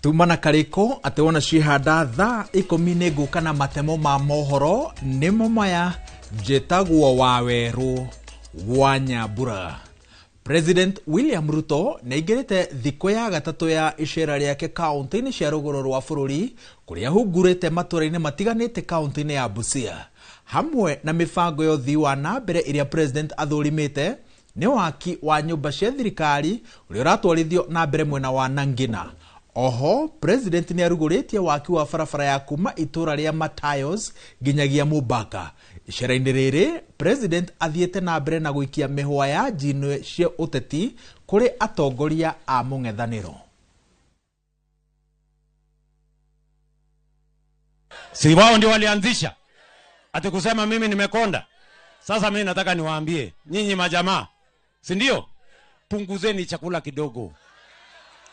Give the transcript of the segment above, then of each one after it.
Tuma na karĩko atĩ wona ciĩhanda thaa 10 nĩ ngũka na matemo ma mohoro nĩmo maya. Njĩtagwo Wawerũ wa Nyambura. President William Ruto nĩ aingĩrĩte thikũ ya gatatũ ya icera rĩake kaunti-inĩ cia rũgũrũ rwa bũrũri, kũrĩa ahungurĩte matũra-inĩ matiganĩte kaunti-inĩ ya Busia. Hamwe na mĩbango ya ũthii wa na mbere ĩrĩa president athũrimĩte nĩ waki wa nyũmba cia thirikari ũrĩa ũratwarithio na mbere mwena wa Nangina. Oho president nĩ arugũrĩtie waki wa barabara ya kuma itũra rĩa Matayos nginyagia Mubaka. Icera-inĩ rĩrĩ president athiĩte na mbere na gũikia mĩhũa ya njinwe cia ũteti kũrĩ atongoria a mũng'ethanĩro. Si wao ndio walianzisha ati kusema mimi nimekonda. Sasa mimi nataka niwaambie nyinyi majamaa, si ndio? Punguzeni chakula kidogo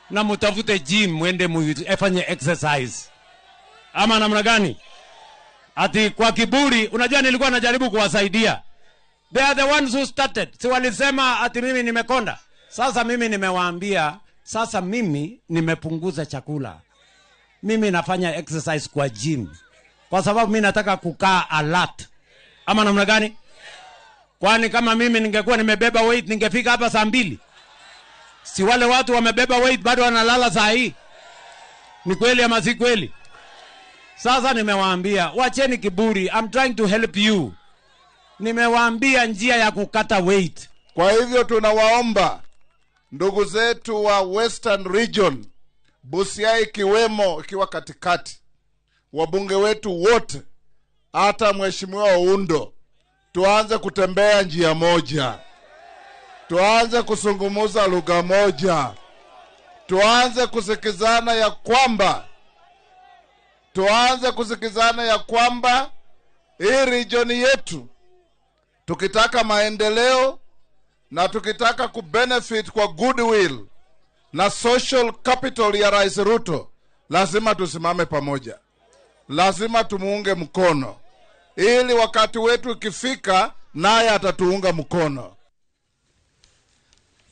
na mutafute gym mwende mfanye exercise. Ama namna gani? Ati kwa kiburi, unajua nilikuwa najaribu kuwasaidia. They are the ones who started. Si walisema ati mimi nimekonda. Sasa mimi nimewaambia, sasa mimi nimepunguza chakula. Mimi nafanya exercise kwa gym. Kwa sababu mimi nataka kukaa alert. Ama namna gani? Kwani kama mimi ningekuwa nimebeba weight ningefika hapa saa 2? Si wale watu wamebeba weight bado wanalala saa hii? Ni kweli ama si kweli? Sasa nimewaambia, wacheni kiburi, I'm trying to help you. Nimewaambia njia ya kukata weight. Kwa hivyo tunawaomba ndugu zetu wa Western Region, Busia ikiwemo, ikiwa katikati, wabunge wetu wote, hata Mheshimiwa Oundo, tuanze kutembea njia moja. Tuanze kusungumuza lugha moja. Tuanze kusikizana ya kwamba, tuanze kusikizana ya kwamba hii region yetu tukitaka maendeleo na tukitaka kubenefit kwa goodwill na social capital ya Rais Ruto, lazima tusimame pamoja. Lazima tumuunge mkono ili wakati wetu ikifika naye atatuunga mkono.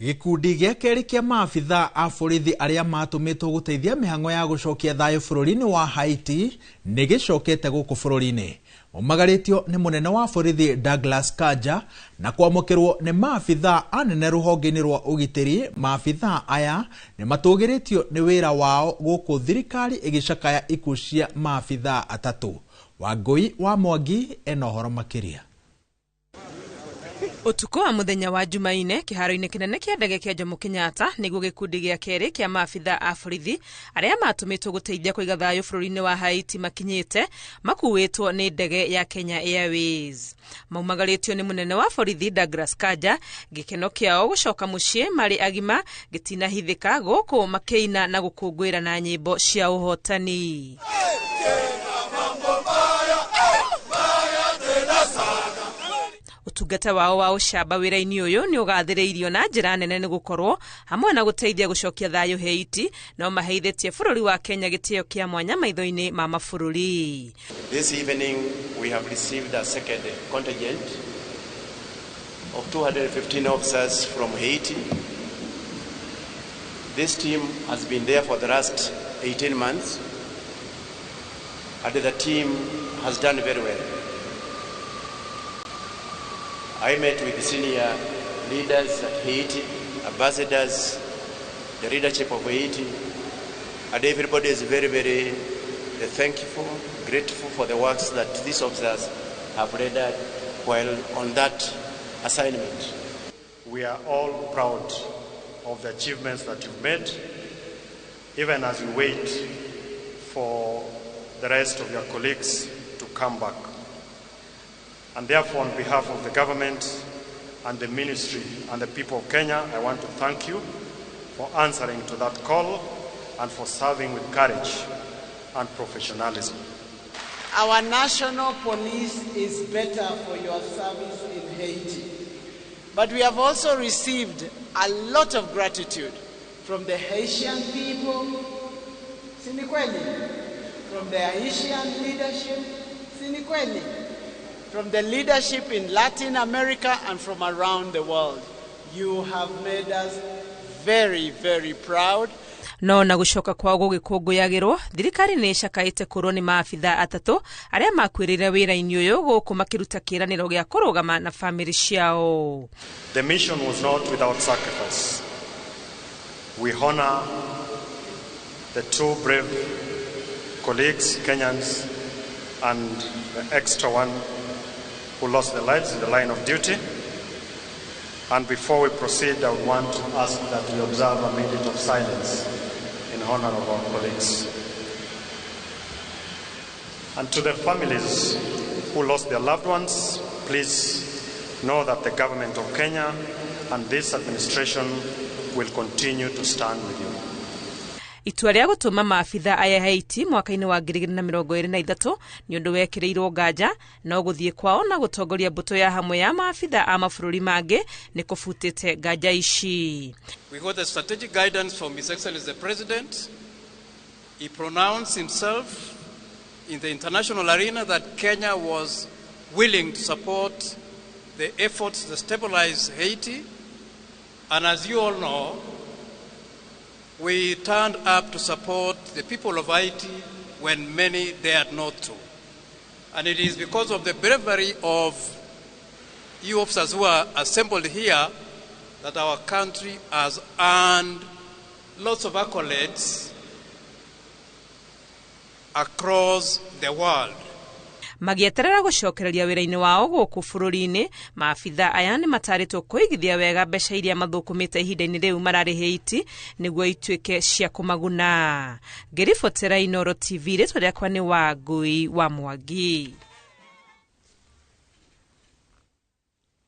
Gĩkundi gĩa kerĩ kĩa maabithaa a borithi arĩa matũmĩtwo gũteithia mĩhang'o ya gũcokia thayũ bũrũri-inĩ wa Haiti nĩ gĩcokete gũkũ bũrũri-inĩ. Magarĩtio nĩ mũnene wa borithi Douglas Kanja na kwamũkĩrwo nĩ maabithaa anene rũhonge-inĩ rwa ũgitĩri. Maabithaa aya nĩ matũgĩrĩtio nĩ wĩra wao gũkũ thirikari ĩgĩcakaya ikuũ cia maabithaa atatũ. Wangũi wa Mwangi ena ũhoro makĩria. Ũtukũ wa mũthenya wa Jumaine kĩharo-inĩ kĩnene kĩa ndege kĩa Jomo Kenyatta nĩguo gĩkundi gĩa kerĩ kĩa maabithaa a borithi arĩa matũmĩtwo gũteithia kũiga thayũ bũrũri-inĩ wa Haiti makinyĩte makuĩtwo nĩ ndege ya Kenya Airways. Maumagarĩtio nĩ mũnene wa borithi Douglas Kanja, gĩkeno kĩao gũcoka mũciĩ marĩ agima gĩtinahithĩka gũkũ makĩina na gũkũngũĩra na nyĩmbo cia ũhotani. Ũtungata wao wa ũcamba wĩra-inĩ ũyũ nĩ ũgathĩrĩirio na njĩra nene nĩ gũkorwo hamwe na gũteithia gũcokia thayũ Haiti no maheithĩtie bũrũri wa Kenya gĩtĩo kĩa mwanya maitho-inĩ ma mabũrũri. This evening we have received a second contingent of 215 officers from Haiti. This team has been there for the last 18 months and the team has done very well. I met with senior leaders at Haiti, ambassadors, the leadership of Haiti, and everybody is very, very thankful, grateful for the works that these officers have rendered while on that assignment. We are all proud of the achievements that you've made, even as we wait for the rest of your colleagues to come back. And therefore, on behalf of the government and the ministry and the people of Kenya, I want to thank you for answering to that call and for serving with courage and professionalism. Our national police is better for your service in Haiti. But we have also received a lot of gratitude from the Haitian people, si ni kweli, from the Haitian leadership, si ni kweli, from the leadership in Latin America and from around the world. You have made us very, very proud. No na gũcoka kwao gũgĩkũngũyagĩrwo, thirikari nĩ ĩcakaĩte kũrwo nĩ maabitha atatũ arĩa makuĩrĩire wĩra-inĩ ũyũ gũkũ makĩruta kĩĩranĩro gĩa kũrũgama na bamĩrĩ ciao. The mission was not without sacrifice. We honor the two brave colleagues, Kenyans, and the extra one who lost their lives in the line of duty. And before we proceed, I would want to ask that we observe a minute of silence in honor of our colleagues. And to the families who lost their loved ones, please know that the government of Kenya and this administration will continue to stand with you. Itua rĩa gũtũma maabitha aya Haiti mwaka-inĩ wa 2023 nĩ ũndũ wekĩrĩirwo nganja, no gũthiĩ kwao na gũtongoria mbũtũ ya hamwe ya maabitha a mabũrũri mangĩ nĩ kũbutĩte nganja ici. We got the strategic guidance from His Excellency the President. He pronounced himself in the international arena that Kenya was willing to support the efforts to stabilize Haiti. And as you all know, we turned up to support the people of Haiti when many dared not to. And it is because of the bravery of you officers who are assembled here that our country has earned lots of accolades across the world. Magĩeterera gũcokereria wĩra-inĩ wao gũkũ bũrũri-inĩ, maabitha aya nĩ matarĩtwo kũigithia wega mbeca iria mathũkũmĩte ihinda-inĩ rĩu mararĩ Haiti nĩguo ituĩke cia kũmaguna. Ngĩribotera Inooro TV, rĩtwa rĩakwa nĩ Wangui wa Mwangi.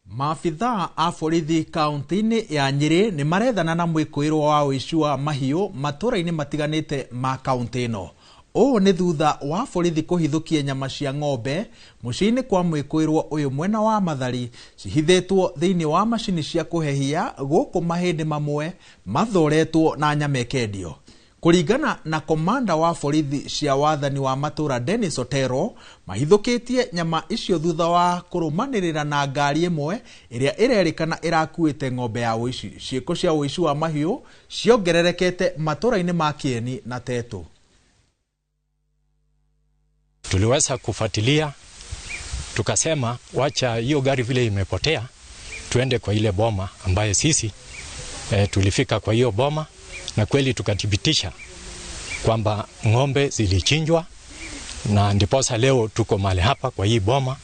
Maabitha a borithi kaunti-inĩ ya Nyĩrĩ nĩ marethana na mwĩkũĩrwo wa ũici wa mahiũ matũra-inĩ matiganĩte ma kaunti ĩno. Ũũ nĩ thutha wa borithi kũhithũkia nyama cia ng'ombe mũciĩ-inĩ kwa mwĩkũĩrwo ũyũ mwena wa Mathari cihithĩtwo thĩinĩ wa macini cia kũhehia gũkũ mahĩndĩ mamwe mathoretwo na nyama ĩkendio. Kũringana na komanda wa borithi cia wathani wa matũra Dennis Otero, mahithũkĩtie nyama icio thutha wa kũrũmanĩrĩra na ngari ĩmwe ĩrĩa ĩrerĩkana ĩrakuĩte ng'ombe ya ũici. Ciĩko cia ũici wa mahiũ ciongererekete matũra-inĩ ma Kieni na Tetu. Tuliweza kufuatilia, tukasema wacha hiyo gari vile imepotea tuende kwa ile boma ambaye sisi tulifika kwa hiyo boma na kweli tukathibitisha kwamba ng'ombe zilichinjwa, na ndiposa leo tuko mahali hapa kwa hii boma.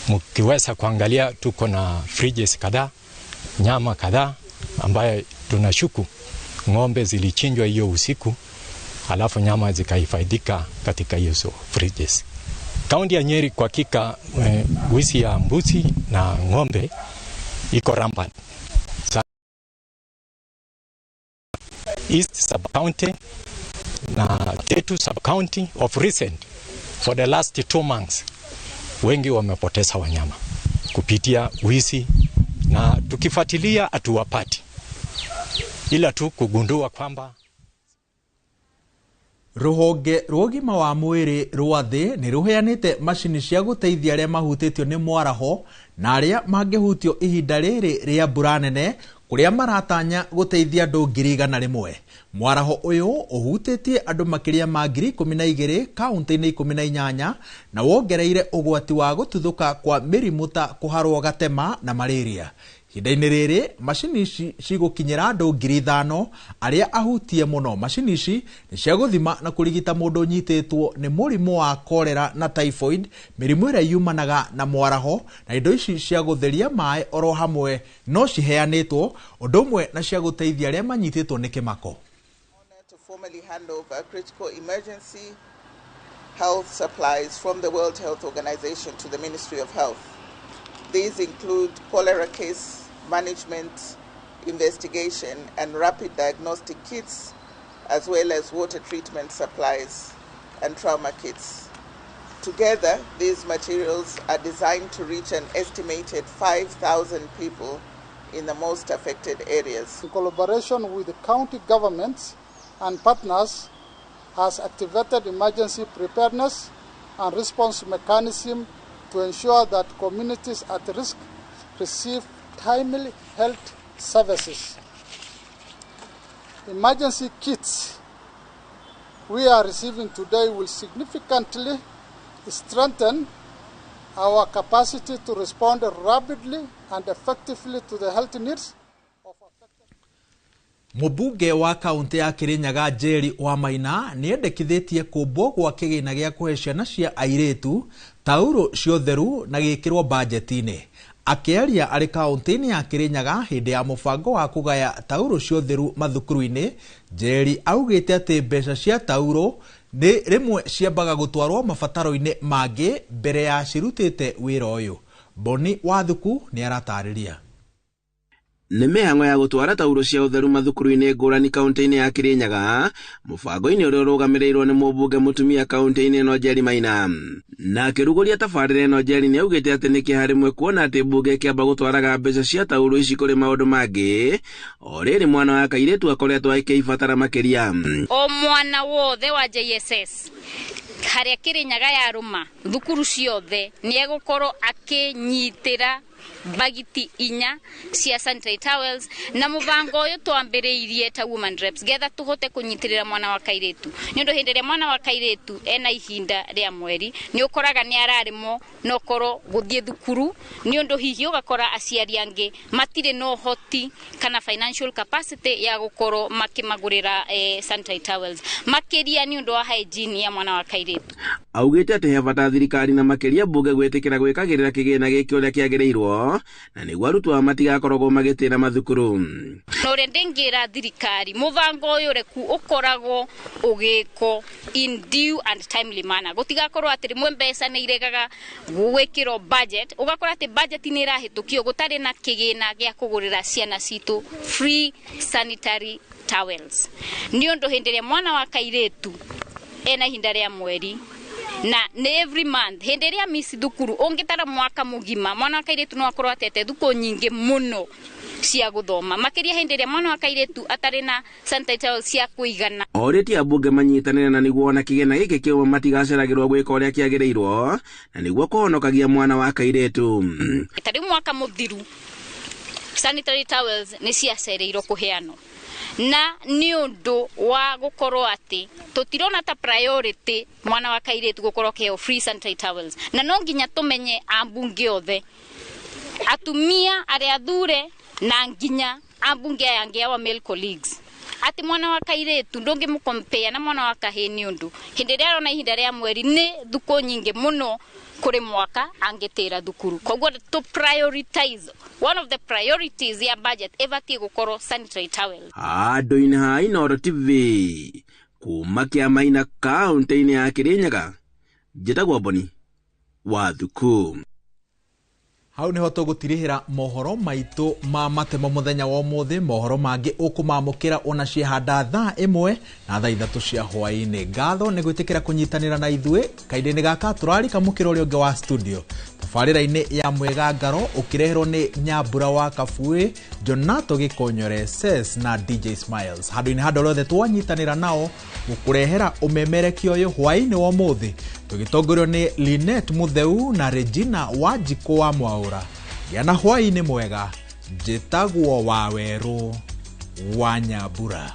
Mkiweza kuangalia tuko na fridges kadhaa, nyama kadhaa ambaye tunashuku ng'ombe zilichinjwa hiyo usiku, alafu nyama zikahifadhika katika hizo fridges. Kaunti ya Nyeri kwa hakika wizi ya mbuzi na ng'ombe iko rampant. East sub-county na Tetu sub-county of recent for the last 2 months wengi wamepoteza wanyama kupitia wizi, na tukifuatilia hatuwapati, ila tu kugundua kwamba Rũhonge rwa ũgima wa mwĩrĩ rwa thĩ nĩ rũheanĩte macini cia gũteithia arĩa mahutĩtio nĩ mwaraho na arĩa mangĩhutio ihinda rĩrĩ rĩa mbura nene kũrĩa maratanya gũteithia andũ 100,000. Mwaraho ũyũ ũhutĩtie andũ makĩria ma 12,000 kaunti-inĩ 18 na wongereire ũgwati wa gũtuthũka kwa mĩrimũ ta kũharwo gatema na malaria. Ihinda-inĩ rĩrĩ macini ici cigũkinyĩra andũ 5,000 arĩa ahutie mũno. Macini ici nĩ cia gũthima na kũrigita mũndũ ũnyitĩtwo nĩ mũrimũ wa kolera na typhoid, mĩrimũ ĩrĩa yumanaga na mwaraho, na indo ici cia gũtheria maĩ oro hamwe no ciheanĩtwo ũndũ ũmwe na cia gũteithia arĩa manyitĩtwo nĩ kĩmako. To formally hand over critical emergency health supplies from the World Health Organization to the Ministry of Health. These include cholera case management, investigation, and rapid diagnostic kits, as well as water treatment supplies and trauma kits. Together, these materials are designed to reach an estimated 5,000 people in the most affected areas. In collaboration with the county governments and partners, has activated emergency preparedness and response mechanism to ensure that communities at risk receive timely health services. emergency kits we are receiving today will significantly strengthen our capacity to respond rapidly and effectively to the health needs. Mũmbunge wa kaunti ya Kirinyaga Njeri wa Maina nĩendekithĩtie kũmbwo gwa kĩgĩna gĩa kũhe ciana cia airĩtu taurũ cia ũtheru na gĩkĩrwo bajeti-inĩ. Akĩaria arĩ kaunti-inĩ ya Kirinyaga hĩndĩ ya mũbango wa kũgaya taurũ cia ũtheru mathukuru-inĩ, Njeri augĩte atĩ mbeca cia taurũ nĩ rĩmwe ciambaga gũtwarwo mabataro-inĩ mangĩ mbere ya cirutĩte wĩra ũyũ. Boni Wathuku nĩaratarĩria. Nĩ mĩhang'o ya gũtwara taurũ cia ũtheru mathukuru-inĩ ngũrani kaunti-inĩ ya Kirinyaga, mũbango-inĩ ũrĩa ũrũgamĩrĩirwo nĩ mũmbunge mũtumia kaunti-inĩ ĩno Njeri Maina. Na akĩrugũria tabarĩra ĩno Njeri nĩ augĩte atĩ nĩ kĩeha rĩmwe kuona atĩ mbunge ĩkĩamba gũtwaraga mbeca cia taurũ ici kũrĩ maũndũ mangĩ, o rĩrĩ mwana wa kairĩtu akoretwo akĩibatara makĩria. O mwana wothe wa JSS harĩa Kirinyaga yarũma thukuru ciothe nĩ egũkorwo akĩnyitĩra bagiti 4 cia sanitary towels, na mũbango ũyũ twambĩrĩirie ta woman reps getha tũhote kũnyitĩrĩra mwana wa kairĩtu, nĩ ũndũ hĩndĩ ĩrĩa mwana wa kairĩtu ena ihinda rĩa mweri nĩ ũkoraga nĩ araremwo no korwo gũthiĩ thukuru, nĩ ũndũ hihi ũgakora aciari angĩ matirĩ na ũhoti kana financial capacity ya gũkorwo makĩmagũrĩra sanitary towels, makĩria nĩ ũndũ wa hygiene ya mwana wa kairĩtu. Augĩte atĩ he bata thirikari na makĩria mbunge gwĩtĩkĩra gwĩkagĩrĩra kĩgĩna gĩkĩ ũrĩa kĩagĩrĩirwo, na nĩguo arutwo aya matigakoragwo magĩtĩra mathukuru. Na ũrĩa ndĩngĩra thirikari, mũbango ũyũ reku ũkoragwo ũgĩkwo in due and timely manner, gũtigakorwo atĩ rĩmwe mbeca nĩ iregaga gwĩkĩrwo budget, ũgakora atĩ budget nĩ ĩrahĩtũkio gũtarĩ na kĩgĩna gĩa kũgũrĩra ciana citũ free sanitary towels, nĩ ũndũ hĩndĩ ĩrĩa mwana wa kairĩtu ena ihinda rĩa mweri na nĩ every month hĩndĩ ĩrĩa miss thukuru ũngĩtara mwaka mũgima mwana wa kairĩtu no akorwo atete thukũ nyingĩ mũno cia gũthoma, makĩria hĩndĩ ĩrĩa mwana wa kairĩtu atarĩ na sanitary towels cia kũigana. Orĩtie ambunge manyitanĩre na nĩguo ona kĩgĩna gĩkĩ kĩũma matigaceragĩrwo gwĩka ũrĩa kĩagĩrĩirwo na nĩguo kũhonokagia mwana wa kairĩtu. Ta rĩu mwaka mũthiru sanitary towels nĩ ciacereirwo kũheanwo, na nĩ ũndũ wa gũkorwo atĩ tũtirona ta priority mwana wa kairĩtu gũkorwo akĩheo free sanitary towels, na no nginya tũmenye ambunge othe atumia arĩa athure na nginya ambunge aya angĩ our male colleagues atĩ mwana wa kairĩtu ndũngĩmũkompea na mwana wa kahĩĩ, nĩ ũndũ hĩndĩ ĩrĩa arona ihinda rĩa mweri nĩ thukũ nyingĩ mũno kũrĩ mwaka angĩtĩra thukuru. Koguo to prioritize, one of the priorities ya budget ĩbatiĩ gũkorwo sanitary towels. Andũ-inĩ ha Inooro TV kuma Kĩamaina kaunti-inĩ ya Kirinyaga, njĩtagwo Boni Wathuku. Hau niho tũgũtirihĩra mohoro maitũ ma matemo mũthenya wa ũmũthĩ. Mohoro mangĩ ũkũmamũkĩra ona ciehanda thaa 1 na thaa 3 cia hwaĩ-inĩ. Ngatho nĩ gwĩtĩkĩra kũnyitanĩra na ithuĩ kahinda-inĩ gaka tũrarika mũkĩra ũrĩa ũngĩ wa studio tabarĩra-inĩ ya Mwĩgangaro ũkĩreherwo nĩ Nyambura wa Kabuĩ, Jonato Gĩkonyore, Ses na DJ Smiles. Handũ-inĩ handũ rĩothe twanyitanĩra nao gũkũrehera ũmemerekia ũyũ hwaĩ-inĩ wa ũmũthĩ tũgĩtongorio nĩ Linet Mutheu na Regina Wanjikũ wa Mwaũra. Gĩa na hwaĩ-inĩ mwega. Njĩtagwo Wawerũ wa Nyambura.